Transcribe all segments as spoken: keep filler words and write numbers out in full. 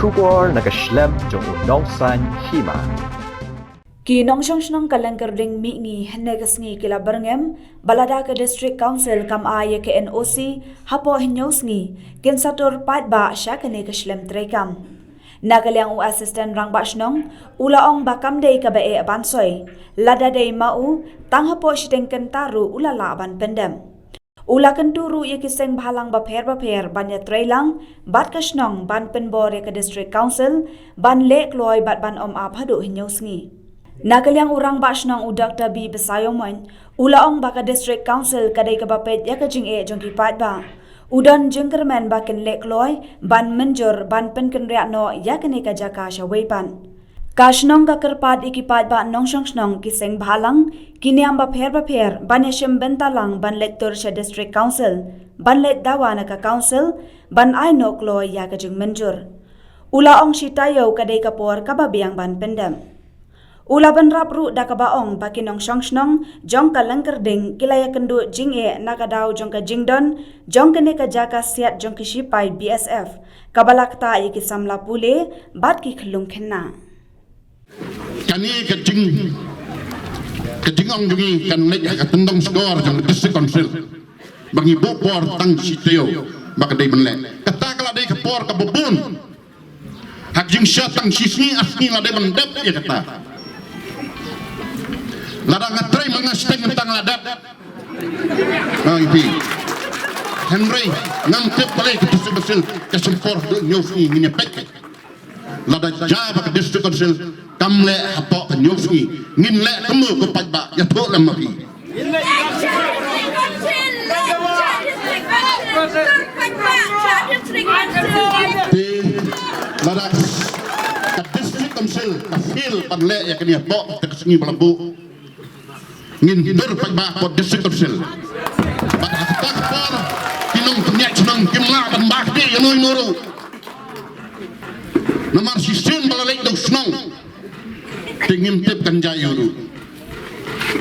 Khubor na ka shlem jong u nongsan hima. Ki nongshong shnong ka Lyngkyrding Mihngi hynne ka sngi ki la byrngem ba lada ka District Council kam ai ïa ka N O C hapoh hynñiew sngi, kin sa tur paidbah sha kane ka shlem treikam. Na ka liang u Assistant Rangbah Shnong u la ong ba kam dei kaba eh ban soi, lada dei ma u, tang hapoh shiteng kynta ruh u la lah ban pyndep. U la kyntu ruh ïa ki seng bhalang bapher bapher ban ïatrei lang bad ka shnong ban pynbor ïa ka District Council ban leh kloi bad ban ym ap haduh hynñiew sngi. Na ka liang u Rangbah Shnong u Doctor B Basaiawmoit u la ong ba ka District Council ka dei kaba peit ïa ka jingeh jong ki paidbah. U don jingkyrmen ba kin leh kloi ban mynjur ban pynkynriah noh ïa kane ka jaka sha wei pat. Ka shnong ka kyrpad ïa ki paidbah nongshong shnong, ki seng bhalang, ki niam bapher bapher ban ïashim bynta lang ban leit tur sha District Council, ban leit dawa na ka Council ban ai noh kloi ïa ka jingmynjur. U la ong shi taïew ka dei ka por kaba biang ban pyndep. U la bynrap ruh da kaba ong ba ki nongshong shnong jong ka Lyngkyrding ki la ïakynduh jingeh na ka daw jong ka jingdon jong kane ka jaka siat jong ki shipai B S F kaba la ktah ïa ki samla pule bad ki khyllung khynnah. Kane ka jing, ka jingong jong ngi kan leit ha ka tyndong shkor jong ka District Council ba ngi buh por tang shi taïew ba ka dei ban leh. Kata ka la dei ka por kaba bun. Ha ka jingshisha tang shi sngi ar sngi la dep ban dep ïa kata. Lada nga trei ma nga shiteng mynta nga la dep. Nga ïa phi. Hynrei ngam tip balei ka District Council ka shim por haduh hynñiew sngi, ngin ïa peit. Lada jia ba ka District Council kam leh hapoh ka hynñiew sngi, ngin leh kumno ko paidbah, ïathuh lem ma phi. Te lada ka District Council ka fail ban leh ïa kane hapoh kata ka sngi ba la buh, ngin dur paidbah hapoh District Council. Bad ha kata ka por ki nongpynïaid shnong kim lah ban bah kti ïa uno uno ruh. Namar shisien ba la leit da u shnong te ngim tip kan jia aiu ruh.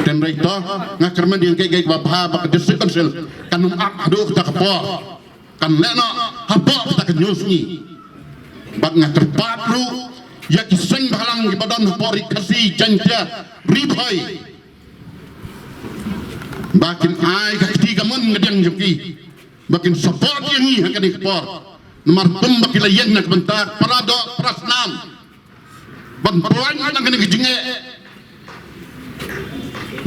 Hynrei to nga kyrmen ïa kaei kaei kaba bha ba ka District Council kan ym ap haduh kata ka por, kan leh noh hapoh kata ka hynñiew sngi. Bad nga kyrpad ruh ïa ki seng bhalang kiba don hapoh Ri Khasi, Jaiñtia, Ri Bhoi ba kin ai ka kti kamon kadiang jong ki ba kin support ïa ngi ha kane ka por. Namar kumba ki la ïeng na ka bynta para doh para snam ban pynlong na kane ka jingeh,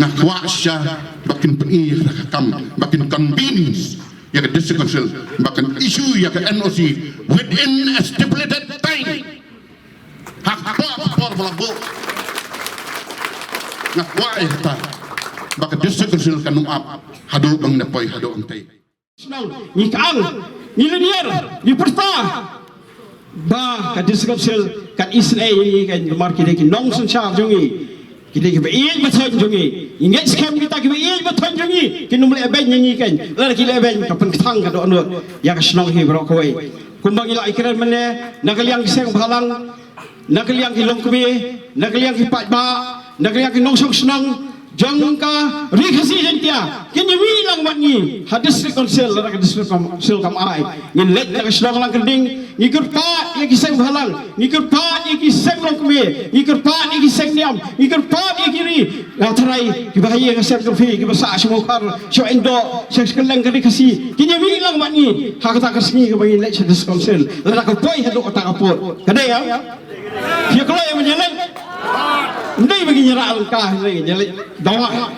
nga kwah shisha ba kin pyni ïa ka kam, ba kin convince ïa ka District Council ba kan issue ïa ka N O C within a stipulated time. Ha ka por, ka por ba la buh. Nga kwah ïa kata ba ka District Council kan ym ap haduh ba ngin ïa poi haduh hangtei. Ngi kang, ngi lynñiar, ngi pyrta ba ka District Council kan isynei ïa ngi, kan namar ki dei ki nongsynshar jong ngi. Ki dei kiba ïeit ba thoh jong ngi. Ngi ngeit skhem kita kiba ïeit ba thoh jong ngi kin ym leh beiñ ïa ngi, kan lada ki leh beiñ ka pynkthang ka dohnud ïa ka shnong hi baroh kawei. Kumba ngi la ïakren mynne, na ka liang ki seng bhalang, na ka liang ki longkmie, na ka liang ki paidbah, na ka liang ki nongshong shnong jong ka Ri Khasi Jaiñtia, kin ïa mih lang bad ngi ha District Council, lada ka District Council kam ai. Ngin leit na ka shnong Lyngkyrding, ngi kyrpad ïa ki seng bhalang, ngi kyrpad ïa ki seng longkmie, ngi kyrpad ïa ki seng niam, ngi kyrpad ïa ki ri, nga tharai kiba ha ïing ha sem jong phi, kiba sah sha Mawkhar, sha Indo, sha kylleng ka Ri Khasi, kin ïa mih lang bad ngi ha kata ka sngi kaba ngin leit sha District Council. Lada ka poi haduh kata ka pud, ka dei ïa Phi kloi ban ïaleit. Ym dei ba ngin ïarah lyngka, ym dei, ngin ïaleit dawa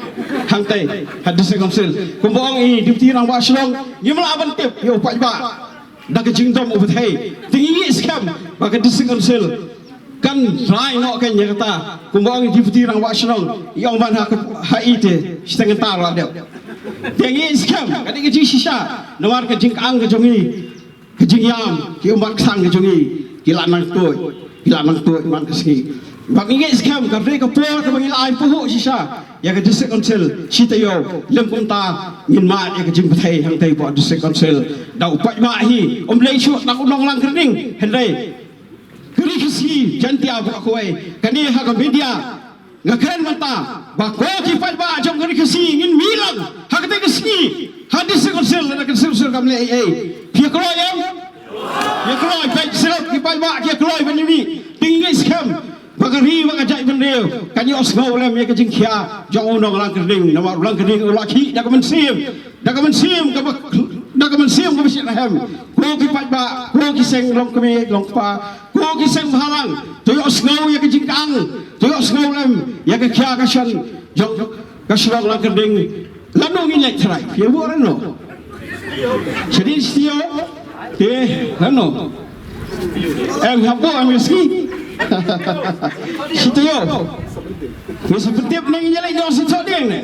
hangtei ha District Council. Kumba ong i Deputy Rangbah Shnong, ngim lah ban tip ïa u paidbah da ka jingdom u pyrthei. Te ngi ngeit skhem ba ka District Council kan rai noh kein ïa kata. Kumba ong i Deputy Rangbah Shnong, i ong ban ha ka, ha i te shiteng kynta la dep. Te ngi ngeit skhem ka dei ka jingshisha namar ka jingkang ka jong i. Ka jingïam, ki ummat ksang ka jong ngi, ki la nang tuid, ki la nang tuid man ka sngi. Bad ngi ngeit skhem ka dei ka por kaba ngi la ai pahuh shisha ïa ka District Council, shi taïew, lym kumta ngin mad ïa ka jingpyrthei hangtei hapoh District Council. Da u paidbah hi um dei shuh tang u nong Lyngkyrding, hynrei ka Ri Khasi Jaiñtia baroh kawei. Kane ha ka media nga kren mynta ba ko ki paidbah jong ka Ri Khasi, ngin mih lang ha katei ka sngi ha District Council, lada ka District Council kam leh ei ei. Phi kloi em? Ïa kloi, peit shuh ki paidbah ki kloi ban ïa mih. Te ngi ngeit skhem ba ka ri ba ka jaitbynriew kan ïohsngew lem ïa ka jingkhia jong u nong Langkyrding, namar u Langkyrding u la khih da ka mynsiem, da ka mynsiem kaba, da ka mynsiem kaba shitrhem. Ko ki paidbah, ko ki seng longkmie longkpa, ko ki seng bhalang, to ïohsngew ïa ka jingkang, to ïohsngew lem ïa ka khia ka shan jong ka shnong Langkyrding. Lano ngin leit trai? Phi ïa buh lano? Shadien shi taïew? Te lano? Em, hap buh em, ïa shi. Shi taïew. Ngin sa pyntip ne ngin ïa leit noh shi thohdieng ne?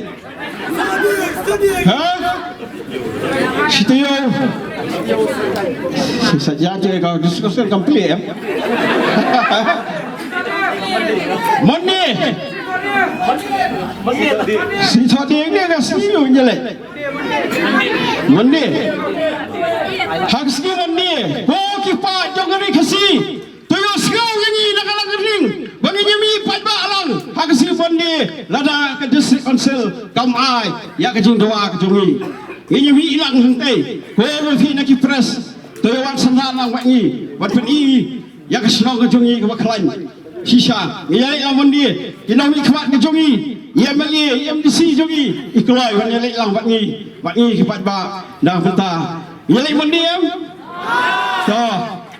Ha? Shi taïew. Shi sa ja te ka discussion complete em. Monday. Shi thohdieng ne ka sngi ngin ïa leit? Monday. Ha ka sngi Monday, ko ki paid jong ka ri Khasi, to ïohsngew ïa ngi na ka Langkyrding ba ngin ïa mih paidbah lang ha ka sngi Monday, lada ka District Council kam ai ïa ka jingdawa ka jong ngi. Ngin ïa mih lang hangtei, ko ba phi na ki press, to ïa wan synran lang bad ngi, bad pyni ïa ka shnong ka jong ngi kaba khlaiñ shisha. Ngi ïa leit lang Monday, ki nongmihkhmat ka jong ngi, i M L A, i M D C jong ngi, i kloi ban ïa leit lang bad ngi, bad ngi ki paidbah na ka bynta. Ngi ïa leit Monday em? To,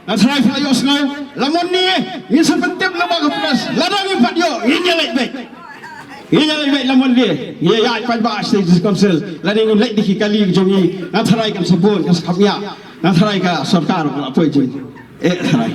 nga tharai phi la ïohsngew. La Monday ngin sa pyntip lyngba ka press, lada ngim pat ïoh ngin ïa leit beit. Ngin ïa leit beit la Monday. Ngi ïa ïaid paidbah sha District Council, lada ngin leit da ki kali ka jong ngi. Nga tharai kan sa bun, kan sa kham ïa. Nga tharai ka sorkar ka la poi jing. Eh, tharai.